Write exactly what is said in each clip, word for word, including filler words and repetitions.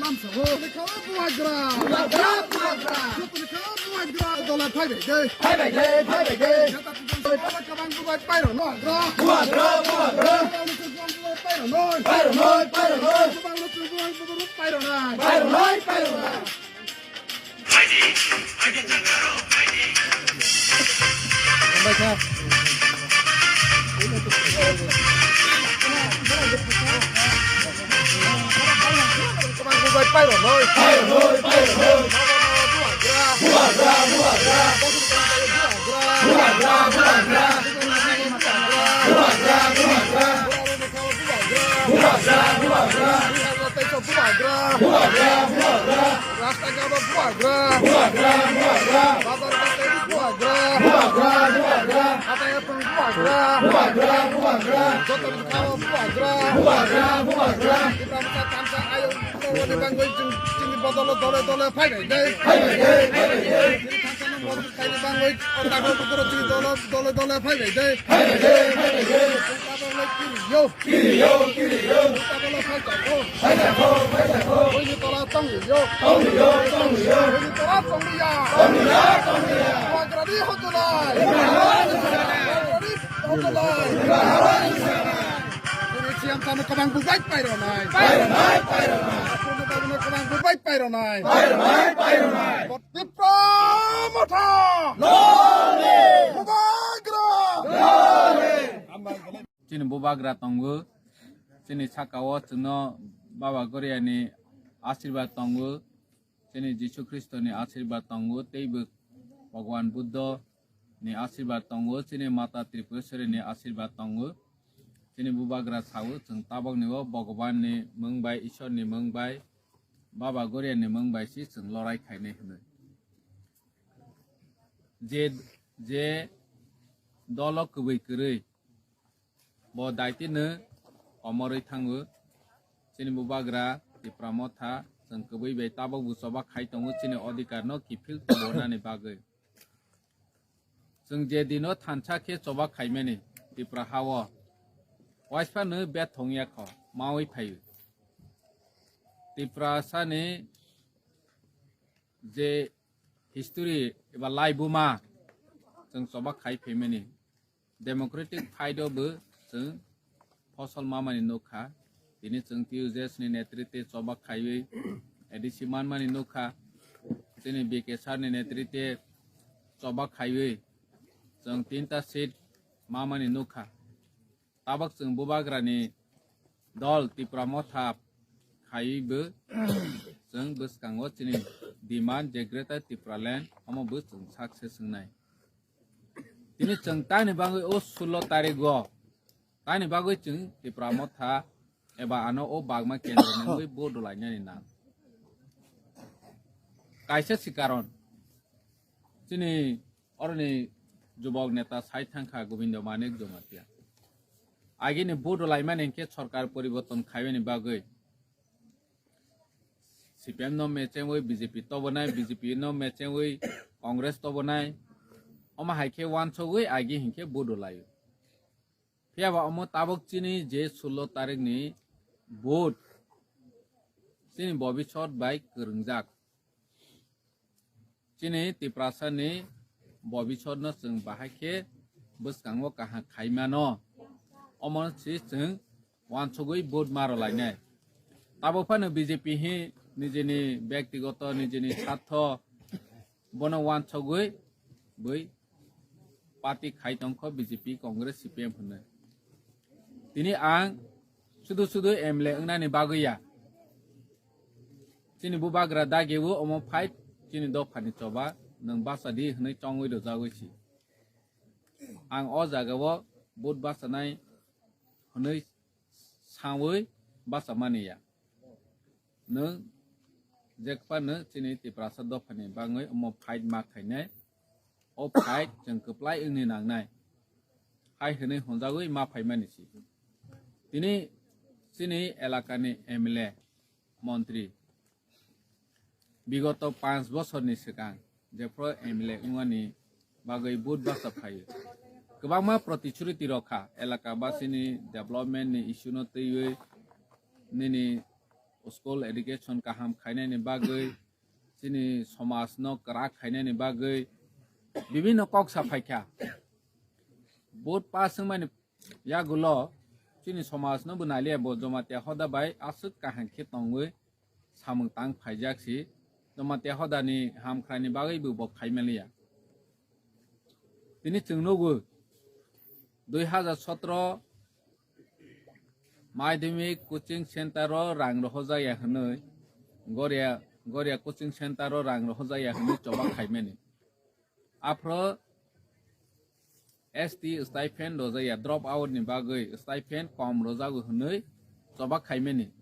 Tamsa ho. Bubagra. Bubagra, bubagra. Bubagra. Dole phai bai de. Phai bai de, phai bai de. Jata tu jang sa kabang bubai pairo no agra. Bubagra, bubagra. Kabang tu bubai pairo no. Pairo no, pairo no. Kabang tu bubai pairo no. Pairo no, pairo no. Rasta gaba bubagra. Bubagra, bubagra. Bazar bazar bubagra. Bubagra, bubagra. Hatai hapung bubagra. Bubagra, bubagra. Joto bwkhao bubagra. Bubagra, bubagra. Tipra Motha tamsa ayuk ni bangwi chwng chini bodolo dole dole phai bai de. Phai bai de, phai bai de. Chini thamsa no mojbut khaini bangwi o tabuk bukuro chini dolo dole dole phai bai de. Phai bai de, phai bai de. Chwng tabuk lai kiri yo. Kiriyo, kiriyo. Tabolo phaikha kho. Phaikha kho, phaikha kho. Buini tola tongliyo. Tongliyo, tongliyo. Buini tola tongliya. Tongliya, tongliya. Bubagrani hojolai. Bubagrani hojolai. Bubagrani hojolai. Buini siyam sano kabang bubai paironai. Paironai, paironai. Apono babuno kabang bubai paironai. Paironai, paironai. Tipra Motha. Lole. Bubagra. Lole. Chini bubagra tongo, chini sakao chwngno Baba Goriani asirwad tongo, chini Jisu Khristoni asirwad tongo, teibo Bhagwan Buddhoni asirwad tongo, chini Mata Tripureshwarini asirwad tongo. Chini bubagra sao chwng tabokni o Bhagwanni mung bai, Ishwarni mung bai, Baba Goriani mung bai se chwng lorai khainai hwnwi. Je, je dolo kwbwi kwrwi bo daitino komorwi thango. Chini bubagra Tipra Motha chwng kwbwi bai tabok bo choba khai tongo chini odhikar no kiphil tubunani bagwi. Chwng je dino thansa khe choba khaimani Tipra hao waisphano bethong ya kho maui phaio. Tiprasani je history eba laibuma chwng choba khai phaimani. Democratic fight o bo chwng phosol mamani nukha. Tini chwng T U J S ni netrite choba khaiwi A D C manmani nukha. Chini B K sir ni netrite choba khaiwi chwng tinta seat mamani nukha. Tabok chwng bubagrani dol Tipra Motha khaiwi bo chwng bwskango chini demand je Greater Tipraland omo bo chwng success wngnai. Tini chwng tani bagwi o sullo tarik o tani bagwi chwng Tipra Motha eba ano o bagma kendro nangwi bo dolainani nang. Kaisa si karon chini oroni jubok neta sai thangkha Gobindo Manik Jamatia. Agini bo dolaimani hinkhe sorkar poriborton khaimani bagwi C P M no mechengwi B J P tobonai, B J P no mechengwi Congress tobonai. Omo hai khe wansogwi agi hinkhe bo dolaio. Phiya ba omo tabok chini je sullo tarikni vote chini bobisot bai kwrwngjak. Chini Tiprasani bobisotno chwng bahai khe bwskango kaham khaimano. Omo si chwng wansugwi vote ma rwlainai. Tabuk phano B J P hi nijini byaktigoto, nijini sartho bono wansugwi bui party khai tongkho B J P, Congress, C P M hwnwi. Tini ang sudu sudu M L A wngnani bagwi ya. Chini bubagra dagi o omo fight chini dophani choba nwng basa di hwnwi chongwi rwjagwi si. Ang o jagao vote bachanai hwnwi sawi bachamani ya. Nwng jekphano chini Tiprasa dophani bagwi omo fight ma khainai, o fight chwng kwplai wngni nangnai hai hwnwi hwnjagwi ma phaimani si. Tini chini elakani M L A, montri bigoto panch bosorni swkang jephru M L A wngmani bagwi vote bacha phaio. Kwbangma protichruti rokha elaka basini development ni issue no twiwi nini school education kaham khainani bagwi, chini somajno kwrak khainani bagwi bibinno kok sa phaikha. Vote pass wngmani yagulo chini somajno bo naliya, bo Jamatia hoda bai aswk kaham khe tongwi samung tang phaijak si, Jamatia hodani hamkhrani bagwi bo bo phaimaliya. Tini chwng nugo, dui hazar sotro madhyamik coaching center o rang rohorjakya hwnwi, Goria, Goria coaching center o rang rohorjakya hwnwi choba khaimani. Aphro S T stipend rojakya, drop out ni bagwi stipend kom rojago hwnwi choba khaimani.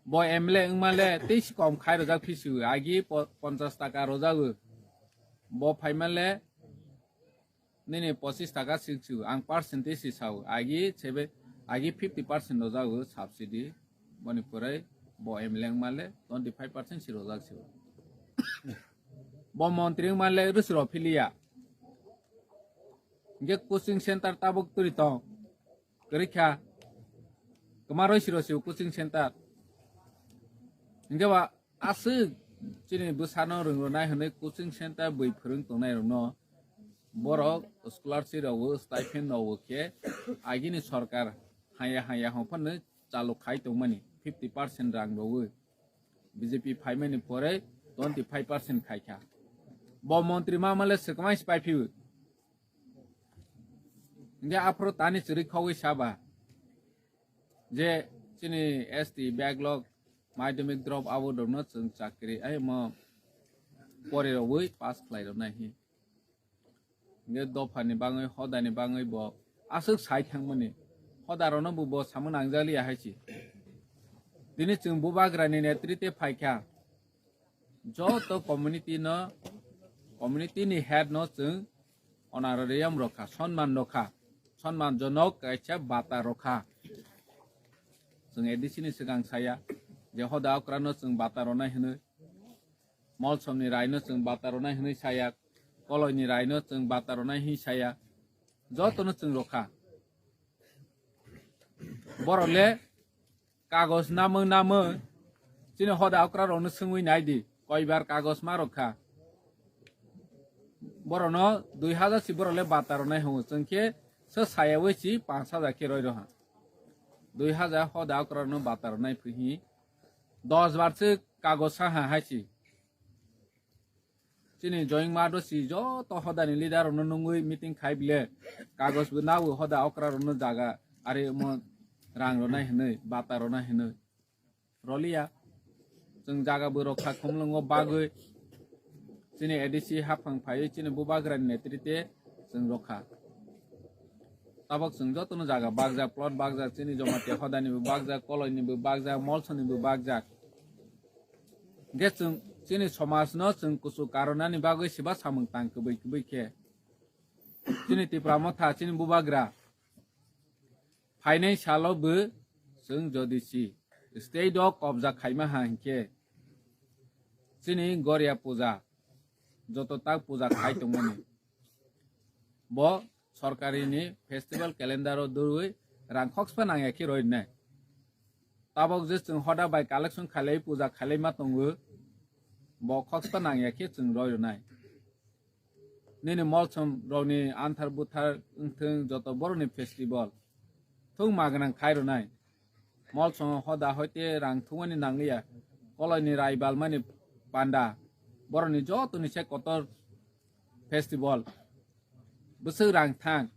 Bo M L A wngmale tei si kom khai rojak phisiwi, agi po-, ponchas taka rojago. Bo phaimale nini pochis taka sik sik ang percentage si sao, agi sebe, agi fifty percent rojago subsidy, boni pore bo M L A wngmale twenty five percent si rojak sio. Bo montri wngmale rwsiro philiya. Hingke coaching center tabuk turi tong. Kwrwi kha. Kwma roi siro sio coaching center. Hingke ba aswk chini bwsano rwngronai hwnwi coaching center bui phwrwng tongnai rokno borok scholarship rokbo stipend rokbo khe agini sorkar haya haya hongphano chalok khai tongmani fifty percent rang rokwi B J P phaimani pore twenty five percent khai kha. Bo montri ma male swkmai si pai phiwi. Hingke aphuru tani chwrwi khogwi saba je chini S T backlog madhyamik drop out rokno chwng chakri ai mo pore rogwi pass khlai roknai hi. Hingke dophani bangwi hodani bangwi bo aswk sai thangmani hoda rokno bo bo samung nangjaliya hai si. Tini chwng bubagrani netrite phaikha. Joto community no, community ni head no chwng honorarium rokha, sonman rokha, sonman jonok kaisa bata rokha. Chwng A D C ni swkang saya je hoda okra no chwng bata ronai hwnwi, Molsom ni rai no chwng bata ronai hwnwi saya, Koloi ni rai no chwng bata ronai hwnwi saya, joto no chwng rokha. Borok le kagos namung namung chini hoda okra rokno swngwi nai di, koibar kagos ma rok kha. Borokno dui hazar si borok le bata rwnai hwngo, chwng khe se sayawi si panch hazar khe roi rw ha. Dui hazar hoda okra rokno bata rwnai phi hi dos bar se kagos ha ha hai si. Chini joing mado si joto hodani leader rokno nungwi meeting khai bile kagos bo nawi hoda okra rokno jaga ari omo rang ronai hinwi bata ronai hinwi roliya. Chwng jaga bo rokha khumlwngo bagwi chini A D C haphang phaiwi chini bubagrani netrite chwng rokha. Tabok chwng jotono jaga bakjak, plot bakjak, chini Jamatia hodani bo bakjak, Koloi ni bo bakjak, Molsoni bo bakjak. Hingke chwng chini somaj no chwng kuchuk karonani bagwi siba samung tang kwbwi kwbwi khe. Chini Tipra Motha, chini bubagra. Phainai salo bo chwng jodi si state o kobja khaima ha hinkhe chini Goria puja joto tak puja khai tongmani. Bo sorkari ni festival calendar o dwrwi rang khoksa nangya khe roi rwnai. Tabok je chwng hoda bai collection khailai puja khailai ma tongo, bo khoksa nangya khe chwng roi rwnai. Nini molsom rokni anthar buthar wngthwng joto borokni festival thung ma gwnang khai rwnai. Molsom hoda hoite rang thumani nangliya, Koloini rai balmani panda, borokni jotoni se kotor festival. Bwswk rang thang.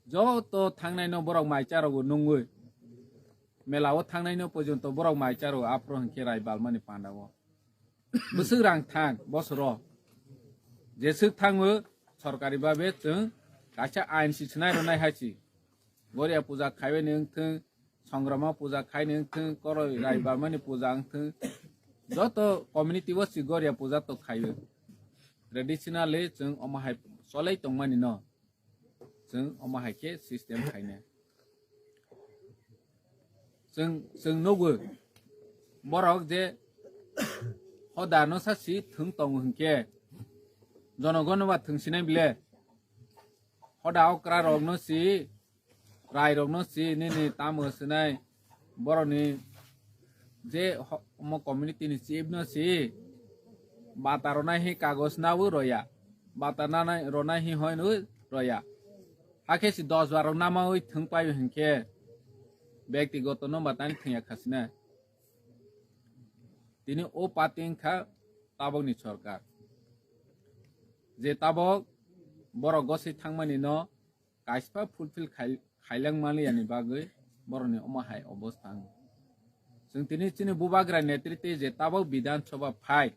Joto thangnai no borok mai cha rokbo nungwi. Mela o thangnai no porjonto borok mai cha rokbo aphuru hinkhe rai balmani panda o. Bwswk rang thang bosoro. Jeswk thango sorkari babe chwng kaisa ain si swnai rwnai hai si. Goria puja khaibai ni wngthwng, Songrama puja khai ni wngthwng, Koroi rai balmani puja wngthwng. Joto community o si Goria puja to khaio. Traditionally chwng omo hai cholai tongmani no. Chwng omo hai khe system khaina. Chwng, chwng nugo borok je hoda no sa si thwng tongo hinkhe jonogon no ba thwng sinai bile. Hoda okra rok no si, rai rok no si, nini tamo sinai borok ni Je ho-, omo community ni chief no si bata rwnai hi kagos nawi roya, bata nanai rwnai hi hoi nwi roya. Hakhe si dos bar rok namawi thwng paio hinkhe, byaktigoto no ba tani thwngya khasina. Tini o party wngkha tabokni sorkar. Je tabok borok goswi thangmani no kaisa fulfill khai-, khailang manliyani bagwi borokni omo hai obostha wng. Chwng tini chini bubagra netritwi je tabok Bidhan Sabha phai,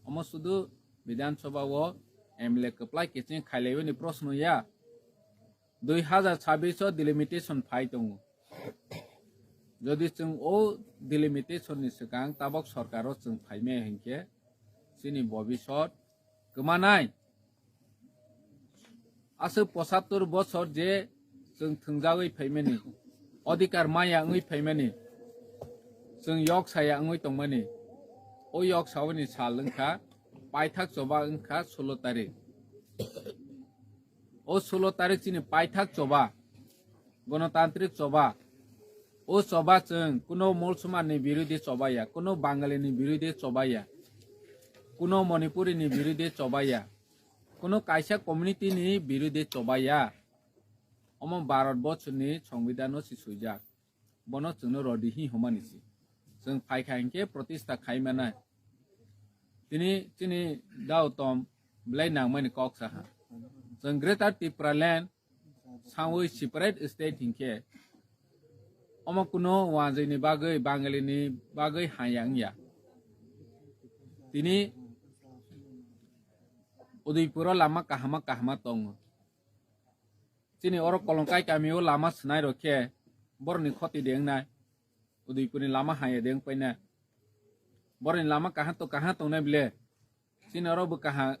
omo sudu Bidhan Sabha o M L A kwplai kiching khailaibani proshno ya. Dui hazar chabbish o delimitation phai tongo. Jodi chwng o delimitation ni swkang tabok sorkar o chwng phaimaya hinkhe chini bobisot kwmanai. Aswk pochattor bochor je chwng thwngjagwi phaimani, odhikar maya wngwi phaimani, chwng yok saya wngwi tongmani, o yok saoni sal wngkha paithak choba wngkha sullo tarik. O sullo tarik chini paithak choba, gonotantrik choba. O choba chwng kuno Molsomani birodi choba ya, kuno Bangali ni birodi choba ya, kuno Manipuri ni birodi choba ya, kuno kaisa community ni birodi choba ya. Omo Bharat bochor ni Songbidan o si swijak. Bono chwngno rodi hi hwnmani si. Chwng phaikha hinkhe protesta khai manai. Tini chini dao tom belai nangmani kok saha. Chwng Greater Tipraland sangwi separate state hinkhe omo kuno wanjwini bagwi, Bangalini bagwi haya wngya. Tini Udaipuro lama kahama kahama tongo. Chini oro Kolongkai kamio lama swnai rok khe borokni khoti de wngnai. Udaipurni lama haya de wngpainai. Borokni lama kaham to kaham tongnai bile. Chini oro bo kaham